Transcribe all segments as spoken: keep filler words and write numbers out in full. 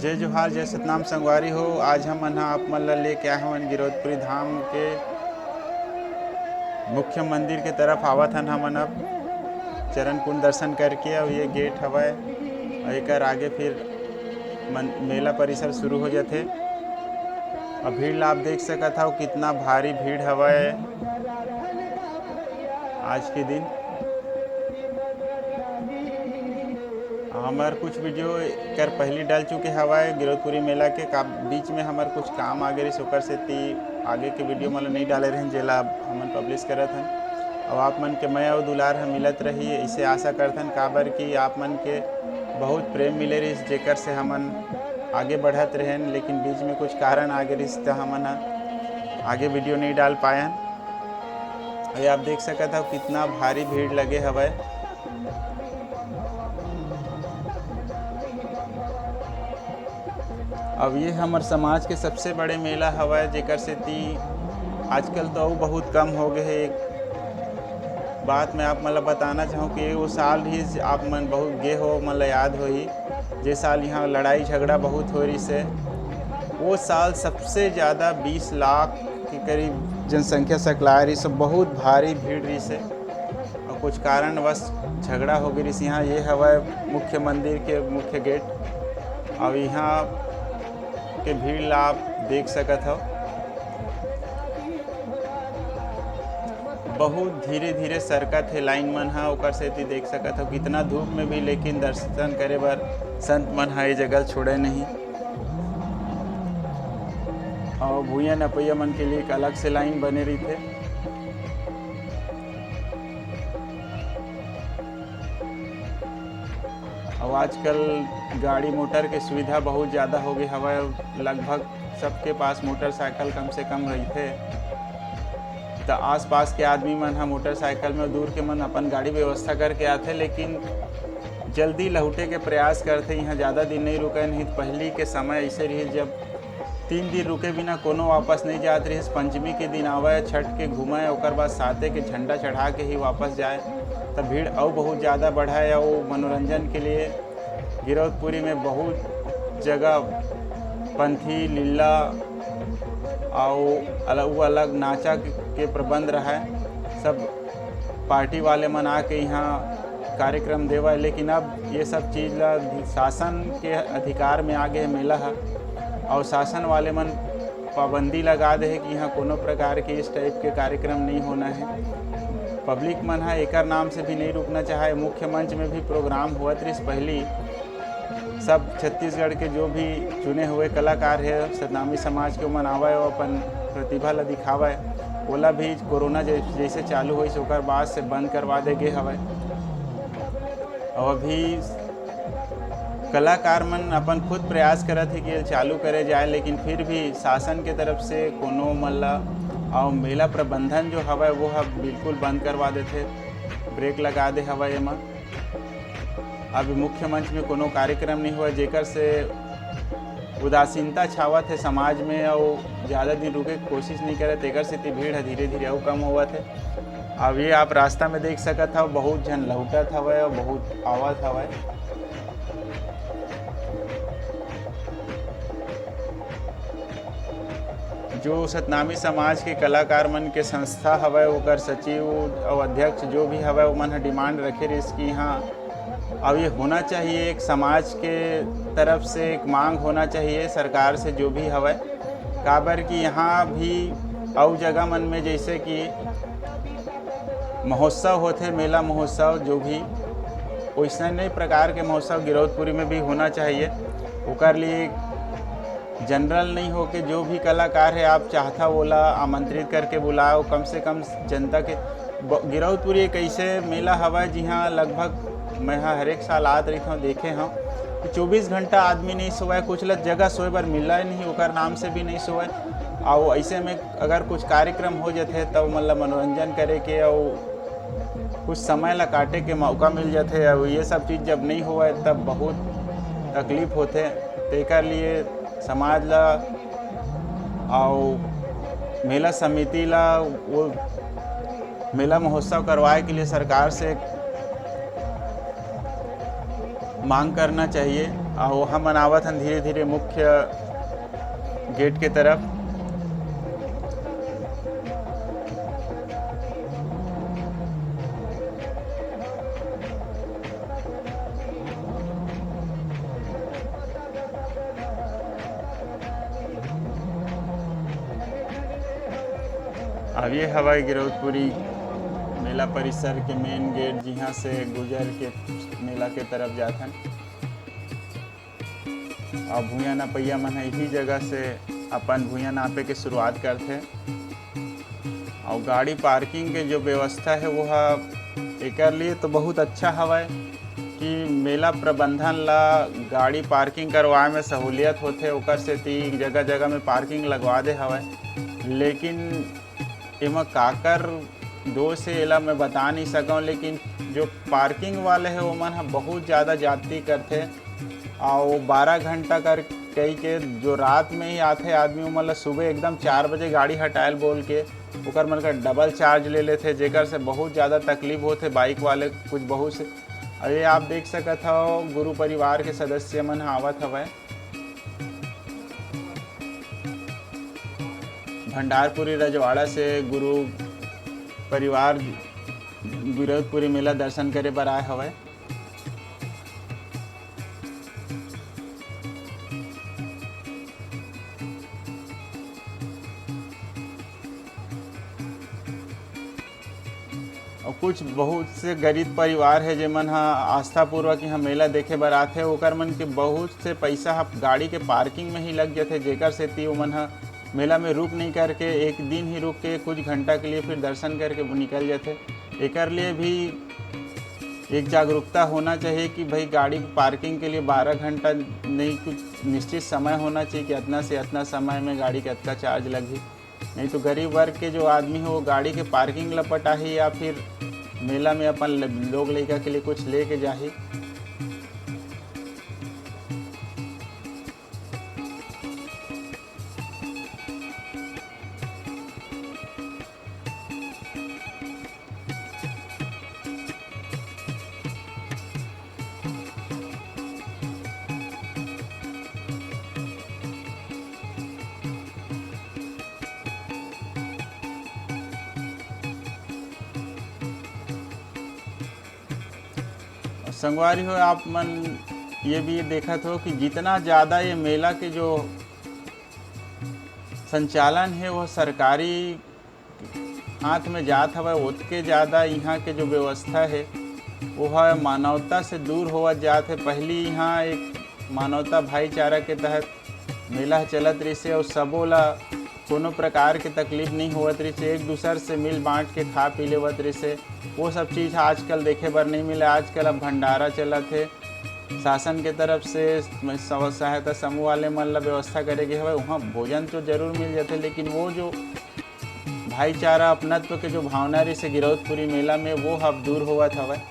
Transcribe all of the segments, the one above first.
जय जोहार, जय सतनाम संगवारी हो। आज हमन ह आप मन ल लेके आए हवन गिरौदपुरी धाम के मुख्य मंदिर के तरफ आवत हन हमन अब चरण कुंड दर्शन करके। अउ ये गेट हवय अउ एकर आगे फिर मन-, मेला परिसर शुरू हो जाथे। अब भीड़ ला आप देख सकत हव, कितना भारी भीड़ हवय आज के दिन। हमर कुछ वीडियो कर पहली डल चुके हवय गिरौदपुरी मेला के। का बीच में हमर कुछ काम आ गे रिहिस, ओकर सेती आगे के वीडियो मन ल नइ डाले रहेन, जेला अब हमन पब्लिश करत हन। अउ आप मन के मया अउ दुलार ह मिलत रही, इसे आशा करथन, काबर कि आप मन के बहुत प्रेम मिले रिहिस, जेकर से हमन आगे बढ़त रहेन, लेकिन बीच में कुछ कारण आ गे रिहिस, त हमन ह आगे वीडियो नइ डाल पायन। ये आप देख सकत हव, कितना भारी भीड़ लगे हवय। अब ये हमर समाज के सबसे बड़े मेला हवय, जेकर सेती आजकल तो अउ बहुत कम हो गए हे। एक बात मैं आप मन ल बताना चाहूँ कि वो साल ही आप मन बहुत गे हो, मन ल याद होही, जे साल यहाँ लड़ाई झगड़ा बहुत हो रहिस हे, वो साल सबसे ज़्यादा बीस लाख के करीब जनसंख्या सकलाए रहिस, बहुत भारी भीड़ रहिस हे। अउ कुछ कारणवश झगड़ा हो गे रिहिस। यहाँ ये हवय मुख्य मंदिर के मुख्य गेट। अउ यहाँ के भीड़ ला आप देख सकत हव, बहुत धीरे धीरे सरकत हे लाइन मन ह। ओकर सेती देख सकत हव, कितना धूप में भी लेकिन दर्शन करे बर संत मन ह ये जगह छोड़े नहीं। अउ भुइयां नपैया मन के लिए एक अलग से लाइन बने रहिथे। अउ आजकल गाड़ी मोटर के सुविधा बहुत ज़्यादा हो गई हवय। लगभग सबके पास मोटरसाइकिल कम से कम रहिथे। त आसपास के आदमी मन ह मोटरसाइकिल में, दूर के मन अपन गाड़ी व्यवस्था करके आथे, लेकिन जल्दी लहुटे के प्रयास करथे। यहाँ ज़्यादा दिन नहीं रुके, नहीं त पहली के समय ऐसे रही, जब तीन दिन रुके बिना कोनो वापस नहीं जात रहिस। पंचमी के दिन आवय, छठ के घूमय, ओकर बाद साते के झंडा चढ़ा के ही वापस जाए। त भीड़ अउ बहुत ज़्यादा बढ़य। अउ मनोरंजन के लिए गिरौदपुरी में बहुत जगह पंथी, लीला अउ अलग, वो अलग नाचा के, के प्रबंध रहय। सब पार्टी वाले मन आके यहाँ कार्यक्रम देवय, लेकिन अब ये सब चीज़ ला शासन के अधिकार में आ गए मेला ह। अउ शासन वाले मन पाबंदी लगा दे हे कि यहाँ कोनो प्रकार के इस टाइप के कार्यक्रम नहीं होना है। पब्लिक मन ह एकर नाम से भी नहीं रुकना चाहे। मुख्य मंच में भी प्रोग्राम होवत रहिस पहली, सब छत्तीसगढ़ के जो भी चुने हुए कलाकार हे, सतनामी समाज के, ओमन आवय अउ अपन प्रतिभा ला दिखावय। ओला भी कोरोना जै-, जैसे चालू होइस, ओकर बाद से बंद करवा दे गे हवय। अउ अभी कलाकार मन अपन खुद प्रयास करत हे कि एला चालू करे जाए, लेकिन फिर भी शासन के तरफ से कोनो मन ला अउ मेला प्रबंधन जो हवय, वो ह बिल्कुल बंद करवा देथे, ब्रेक लगा दे हवय एमा। अब मुख्य मंच में कोनो कार्यक्रम नहीं हुआ, जेकर से उदासीनता छावत है समाज में, अउ ज़्यादा दिन रुके के कोशिश नहीं करे, तेकर सेती भीड़ ह धीरे-धीरे अउ कम होवत है। अब ये आप रास्ता में देख सकत हव, बहुत झन लहुटत हवय अउ बहुत आवत हवय। जो सतनामी समाज के कलाकार मन के संस्था हवय, ओकर सचिव अउ अध्यक्ष जो भी हवय, ओमन ह डिमांड रखे रिहिस कि हाँ, अब ये होना चाहिए, एक समाज के तरफ से एक मांग होना चाहिए सरकार से, जो भी हवय। काबर कि यहाँ भी अउ जगह मन में जैसे कि महोत्सव होथे, मेला महोत्सव जो भी, वैसने प्रकार के महोत्सव गिरौदपुरी में भी होना चाहिए। ओकर लिए जनरल नहीं हो के जो भी कलाकार है, आप चाहता ओला आमंत्रित करके बुलाओ, कम से कम जनता के ब-, गिरौदपुरी एक ऐसे मेला हवय जिहाँ लगभग मैं ह हरेक साल आत रहिथंव, देखे हंव कि चौबीस घंटा आदमी नहीं सोवय, कुछ ल जगह सोए बर मिलय नहीं, ओकर नाम से भी नहीं सोवय। अउ ऐसे में अगर कुछ कार्यक्रम हो जाथे, तब ओमन ल मनोरंजन करे के अउ कुछ समय ला काटे के मौका मिल जाथे। अउ ये सब चीज़ जब नहीं होवय, तब बहुत तकलीफ होथे। तेकर लिए समाज ला अउ मेला समिति ला वो मेला महोत्सव करवाए के लिए सरकार से मांग करना चाहिए। अउ हमन आवत हन धीरे-धीरे मुख्य गेट के तरफ। अब ये हवय गिरौदपुरी मेला परिसर के मेन गेट, जिहाँ से गुजर के मेला के तरफ जाथन। अउ भुइयां नपइया मन ह इही जगह से अपन भुइयां नापे के शुरुआत करथे। अउ गाड़ी पार्किंग के जो व्यवस्था हे, वो ह एकर लिए तो बहुत अच्छा हवय कि मेला प्रबंधन ला गाड़ी पार्किंग करवाए में सहूलियत होथे, ओकर सेती जगह-जगह में पार्किंग लगवा दे हवय। लेकिन एमा काकर दोष हे, एला मैं बता नहीं सकंव, लेकिन जो पार्किंग वाले हे, ओमन ह बहुत ज़्यादा जाती करथे। अउ बारह घंटा कर कही के जो रात में ही आथे आदमी, ओमन ल सुबह एकदम चार बजे गाड़ी हटायल बोल के ओकर मन का डबल चार्ज ले लेथे, जेकर से बहुत ज़्यादा तकलीफ होथे बाइक वाले कुछ बहुत से। अउ ये आप देख सकत हव, गुरु परिवार के सदस्य मन ह आवत हवय। भंडारपुरी रजवाड़ा से गुरु परिवार गिरौदपुरी मेला दर्शन करे बर आए हवय। अउ कुछ बहुत से गरीब परिवार हे, जेमन ह आस्थापूर्वक यहाँ मेला देखे बर आथे, ओकर मन के बहुत से पैसा ह गाड़ी के पार्किंग में ही लग जथे, जेकर सेती ओमन ह मेला में रुक नहीं करके एक दिन ही रुक के कुछ घंटा के लिए फिर दर्शन करके निकल जाथे। एकर लिए भी एक जागरूकता होना चाहिए कि भाई गाड़ी पार्किंग के लिए बारह घंटा नहीं, कुछ निश्चित समय होना चाहिए कि अतना से अतना समय में गाड़ी के अतका चार्ज लगही। नहीं तो गरीब वर्ग के जो आदमी है वो गाड़ी के पार्किंग ला पटाही या फिर मेला में अपन ल-, लोग लइका के लिए कुछ लेके जाही। संगवारी हो, आप मन ये भी देखत हो कि जितना ज़्यादा ये मेला के जो संचालन है वो सरकारी हाथ में जात हवय, ओतके ज़्यादा इहाँ के जो व्यवस्था है वो ह मानवता से दूर होवत जात है। पहली इहाँ एक मानवता भाईचारा के तहत मेला ह चलत रहिसे अउ सबो ला कोनो प्रकार के तकलीफ नहीं होवत रहिसे, एक दूसर से मिल बांट के खा पी लेवत रहिसे। वो सब चीज़ ह आजकल देखे बर नहीं मिले। आजकल अब भंडारा चलत हे, शासन के तरफ से स्व-, सहायता समूह वाले मन ला व्यवस्था करे गे हवय, उहाँ भोजन तो जरूर मिल जाथे, लेकिन वो जो भाईचारा, अपनत्व के जो भावना रहिसे गिरौदपुरी मेला में, वो ह अब दूर होवत हवय।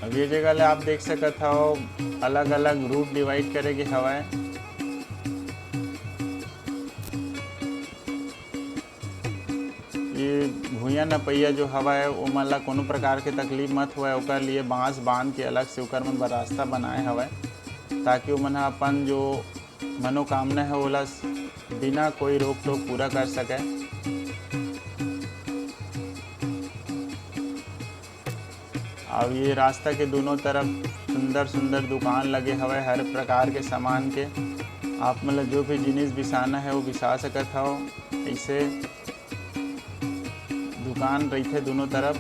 अब ये जगह ले आप देख सकत हव, अलग-अलग रूट डिवाइड करे गे हवय। ये भुइयां नपइया जो हवय, ओमन ला कोनो प्रकार के तकलीफ मत होवय, ओकर लिए बांस बांध के अलग से ओकर मन बर रास्ता बनाए हवय, ताकि ओमन ह अपन जो मनोकामना है, ओला बिना कोई रोक टोक पूरा कर सके। अब ये रास्ता के दोनों तरफ सुंदर सुंदर दुकान लगे हवय, हर प्रकार के सामान के। आप मन ल जो भी जिनिस बिसाना है, वो बिसा सकत हव। ऐसे दुकान रहिथे दोनों तरफ।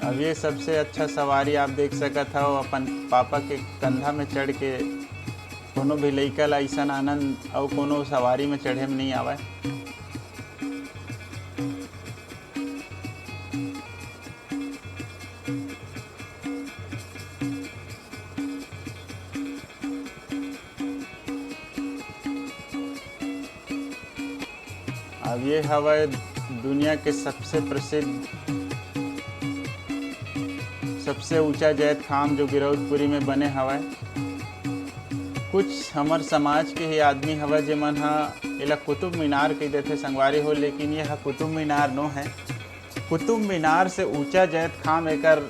अब ये सबसे अच्छा सवारी आप देख सकत हव, अपन पापा के कंधा में चढ़ के। कोनो भी लइका ला अइसन आनंद अउ कोनो सवारी में चढ़े में नइ आवय। अब ये हवय दुनिया के सबसे प्रसिद्ध, सबसे ऊंचा जैतखाम, जो गिरौदपुरी में बने हवय। कुछ हमर समाज के ही आदमी हवय, जेमन ह एला कुतुब मीनार कहि देथे संगवारी हो, लेकिन ये ह कुतुब मीनार नो है। कुतुब मीनार से ऊंचा जैतखाम एकर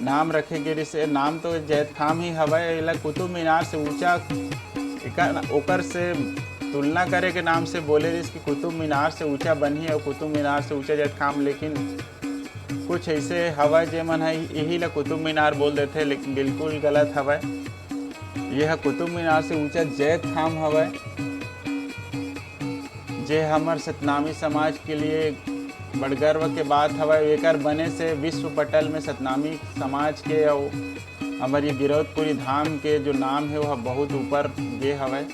नाम रखे गे रिहिस। ए नाम तो जैतखाम ही हवय, एला कुतुब मीनार से ऊंचा, एकर, ओकर से तुलना करे के नाम से बोले रिहिस कि कुतुब मीनार से ऊंचा बनही अउ कुतुब मीनार से ऊंचा जैतखाम, लेकिन कुछ ऐसे हवय जेमन ह यही ला कुतुब मीनार बोल देथे, लेकिन बिल्कुल गलत हवय। ये ह कुतुब मीनार से ऊंचा जैतखाम हवय, जे हमर सतनामी समाज के लिए बड़ गर्व के बात हवय। एकर बने से विश्व पटल में सतनामी समाज के अउ हमर ये गिरौदपुरी धाम के जो नाम हे, वह बहुत ऊपर गे हवय।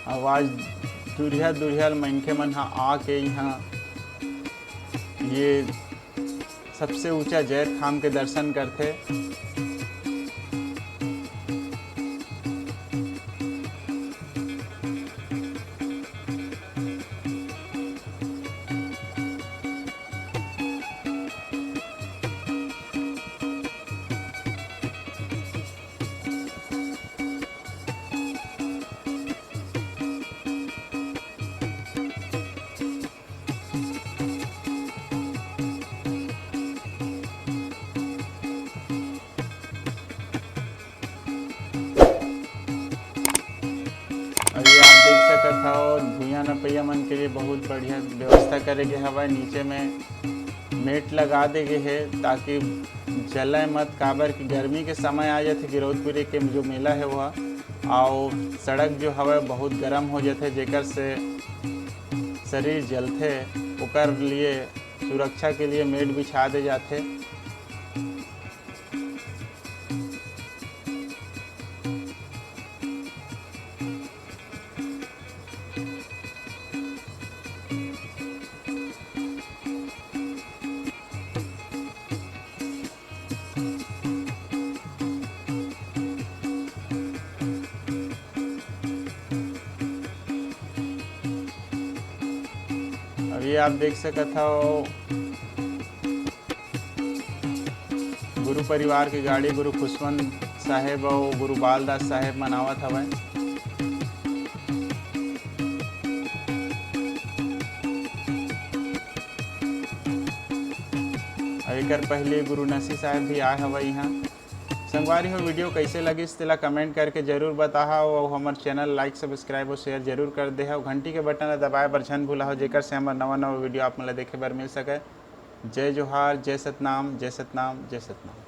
अउ आज दुरिहा दुरिहा ले मनखे मन ह आके इहाँ ये सबसे ऊंचा जैतखाम के दर्शन करथे। अउ ये आप देख सकत हव, भुइयां नपइया मन के लिए बहुत बढ़िया व्यवस्था करे गे हवय। नीचे में मेट लगा दे गे हे, ताकि जलय मत, काबर कि गर्मी के समय आ जाथे, गिरौदपुरी के जो मेला हे, वह, अउ सड़क जो हवय, बहुत गरम हो जाथे, जेकर से शरीर जलथे। ओकर लिए सुरक्षा के लिए मेट बिछा दे जाथे। अभी आप देख सकत हव, गुरु परिवार के गाड़ी गुरु खुशवंत साहेब अउ गुरु बालदास साहेब मन आवत हवय। अउ एकर पहले गुरु नसी साहेब भी आए हवय इहाँ। संगवारी हो, video कइसे लगिस, तेला comment करके जरूर बताहव अउ हमर channel like, subscribe अउ share जरूर कर देहव। घंटी के button ला दबाए बर झन भूलाहव, जेकर से हमर नवा-नवा video आप मन ला देखे बर मिल सके। जय जोहार, जय सतनाम, जय सतनाम, जय सतनाम।